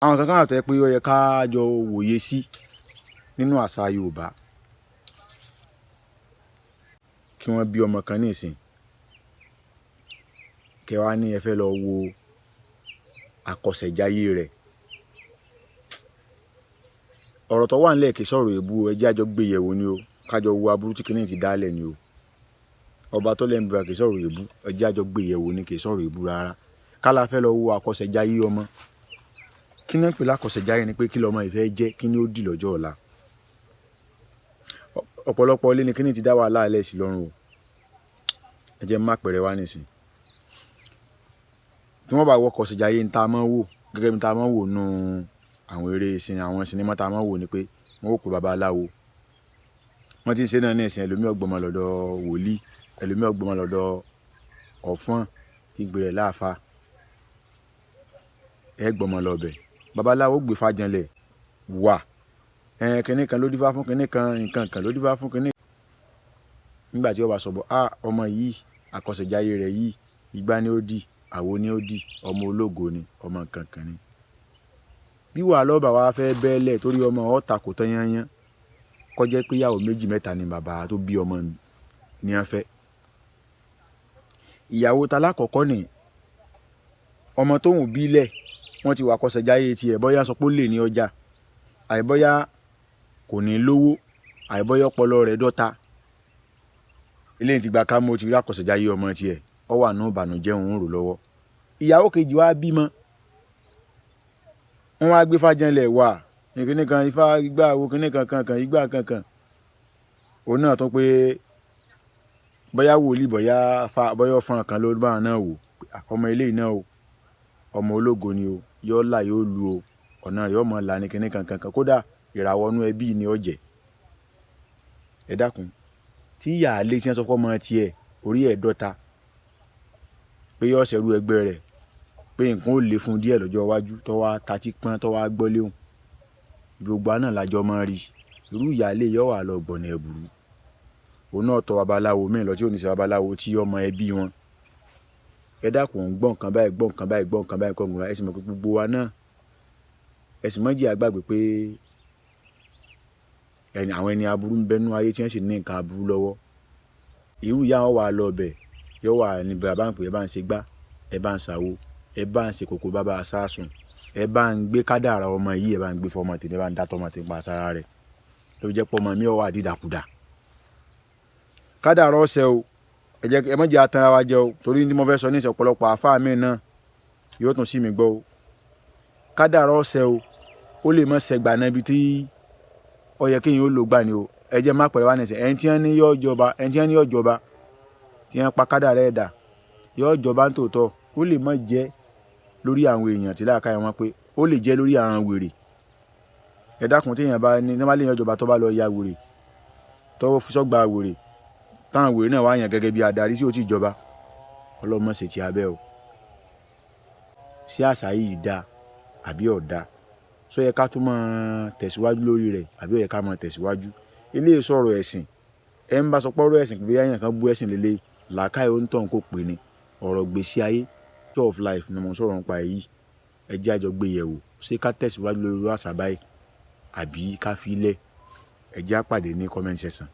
Àwọn nǹkan kan wà tó jẹ́ pé ó yẹ ká jọ wòye sí nínú àṣà Yorùbá. Kí wọ́n bí ọmọ kan ní ìsìn, kí ẹ wá ní ẹ fẹ́ lọ wo àkọsẹ̀jayé rẹ̀. Ọ̀rọ̀ tó wà nílẹ̀ kì í sọ̀rọ̀ èébú o, ẹ jẹ́ á jọ gbé yẹ̀wò ni o, ká jọ wo aburú tí kiní yìí ti dálẹ̀ ni o. Ọba tó lẹ́nu búra kì í sọ̀rọ̀ èébú, ẹ jẹ́ á jọ gbé yẹ̀wò ni, kì í sọ̀rọ̀ èébú rárá. Ká la fẹ́ lọ wo àkọsẹ̀jayé ọmọ. Kí ni wọ́n ń pè lákọsẹ̀jayé ni pé kí lọmọ yìí fẹ́ jẹ́, kí ni ó dì lọ́jọ́ ọ̀la. Ọ̀pọ̀lọpọ̀ ilé ni kiní yìí ti dá wàhálà lẹ̀ sí lọ́rùn o. Ẹ jẹ́ n mú àpẹẹrẹ wá nísìnyí. Tí wọ́n bá wo àkọsẹ̀jayé n ta máa ń wò, gẹ́gẹ́ bí n ta máa ń wò nínú àwọn eré àwọn sinimá ta máa ń wò ni pé wọ́n ó pe babaláwo. Wọ́n ti ń ṣe náà ní ìsìn, ẹlòmíì ó gbọ́mọ lọ́dọ̀ wòlíì, ẹlòmíì ó gbọ́mọ lọ́dọ̀ ọ̀fọ́n tí ń pe rẹ̀ láàfáà. Ẹ gbọ́mọ lọ bẹ̀. Babaláwo ó gbé ifá janlẹ̀ wà. Ẹn, kiní kan ló dífá fún kiní kan, nǹkan kan ló dífá fún kiní. Nígbà tí ó bá sọ bọ̀, "á, ọmọ yìí, àkọsẹ̀jayé rẹ̀ yìí, igbá ni ó dì, àwo ni ó dì, ọmọ ológo ni, ọmọ nǹkan kan ni." Bí wàhálà ó bá wá fẹ́ bẹ́lẹ̀ torí ọmọ ó takò tán yányán, kó jẹ́ pé ìyàwó méjì mẹ́ta ni bàbá tó bí ọmọ ní wọ́n fẹ́. Ìyàwó talákọ̀ọ́kọ́ ní, ọmọ tóun bí lẹ̀, wọ́n ti wà àkọsẹ̀jayé tiẹ̀, bóyá sọ pé ó lè ní ọjà, àbí bóyá kò ní lówó, àbí bóyá ọpọlọ rẹ̀ dọ́ta. Eléyìí ti gba kámú, ó ti rí àkọsẹ̀jayé ọmọ tiẹ̀, ó wà nínú ìbànújẹ́, òun ń rò lọ́wọ́. Ìyàwó kejì wá bímọ. Wọ́n wá gbé ifá janlẹ̀ wà. Kiní kan ifá igbá wo kiní kan kan kan igbá kan kan. Òun náà tún pé bóyá wòlíì, bóyá afá, bóyá ọ̀fọ́n kan ló bá náà wò. Ọmọ eléyìí náà o, ọmọ ológo ni o, yóò là yóò lu o, ọ̀nà rẹ̀ ó mọ̀ là ní kiní kan kan kan. Kódà ìràwọ̀ inú ẹbí ni ó jẹ́. Ẹ dákun, tí ìyáálé tí wọ́n sọ pé ọmọ tiẹ̀ orí ẹ̀ dọ́ta, pé yóò ṣerú ẹgbẹ́ rẹ̀, pé nǹkan ó le fún díẹ̀ lọ́jọ́ iwájú, tó wá tatí pọ́n, tó wá gbọ́ léhùn. Gbogbo wa náà la jọ máa rí. Irú ìyáálé yóò wà lọ gbọ̀nà ẹ̀bùrú. Òun náà tọ babaláwo míì lọ tí ò ní ṣe babaláwo tí ọmọ ẹbí wọn. Ẹ dákun, òun gbọ́ nǹkan báyìí, gbọ́ nǹkan báyìí, gbọ́ nǹkan báyìí, gbọ́ nǹkan báyìí. Ẹ sì mọ̀ pé gbogbo wa náà, ẹ sì má jẹ́ a gbàgbé pé ẹni, àwọn ẹni aburú ń bẹ nínú ayé tí wọ́n sì ní nǹkan aburú lọ́wọ́. Irú ìyá wọn wà lọ bẹ̀, yóò wà ní bàbá ń pè, ẹ bá ń ṣe gbá, ẹ bá ń ṣàwo, ẹ bá ń ṣe kòkó bàbá sásùn, ẹ bá ń gbé kádàrá ọmọ yìí, ẹ bá ń gbé fọmọ tèmi, ẹ bá ń dá tọmọ tèmi pa sára rẹ̀. Ló fi jẹ́ pé ọmọ mi ó wà dídàkudà. Kádàrá ọ̀sẹ̀ o, ẹ jẹ́, ẹ má jẹ́ a tanra wa jẹ o, torí tí mo fẹ́ sọ ní ìsìn ọ̀pọ̀lọpọ̀ àfáà mi náà yóò tún sí mi gbọ́ o. Kádàrá ọ̀sẹ̀ o, ó lè má ṣẹ gbà náà ibi tí ó yẹ kí èèyàn ó lò gbà ni o. Ẹ jẹ́ má pẹ̀rẹ̀ wá ní ìsìn, ẹni tí wọ́n ní yóò jọba, ẹni tí wọ́n ní yóò jọba, tí wọ́n pa kádàrá ẹ̀ dà, yóò jọba ní tòótọ́, ó lè má jẹ́ lórí àwọn èèyàn tí làákàyè wọn pé, ó lè jẹ́ lórí àwọn wèrè. Ẹ dákun, tí èèyàn bá ní, tí wọ́n bá lè yan jọba tó bá lọ ya wèrè, tó fi sọ́gbà wèrè, táwọn wèrè náà wá yàn gẹ́gẹ́ bí adarí tí ó ti jọba. Ọlọ́run má ṣe ti abẹ́ o. Ṣé àṣà yìí dá àbí ò dá? Ṣó yẹ ká tún máa tẹ̀síwájú lórí rẹ̀ àbí ó yẹ ká máa tẹ̀síwájú? Eléyìí sọ̀rọ̀ ẹ̀sìn. Ẹ ń bá sọ pé ọ̀rọ̀ ẹ̀sìn pé bóyá èèyàn kan bú ẹ̀sìn lélẹ̀, làákàyè ó ń tàn kó pè ní ọ̀rọ̀ ìgbésí ayé, way of life ni mo ń sọ̀rọ̀ nípa èyí. Ẹ jẹ́ á jọ gbé yẹ̀wò. Ṣé ká tẹ̀síwájú lórí irú àṣà báyìí àbí ká fi í lẹ̀? Ẹ jẹ́ á pàdé ní comment section.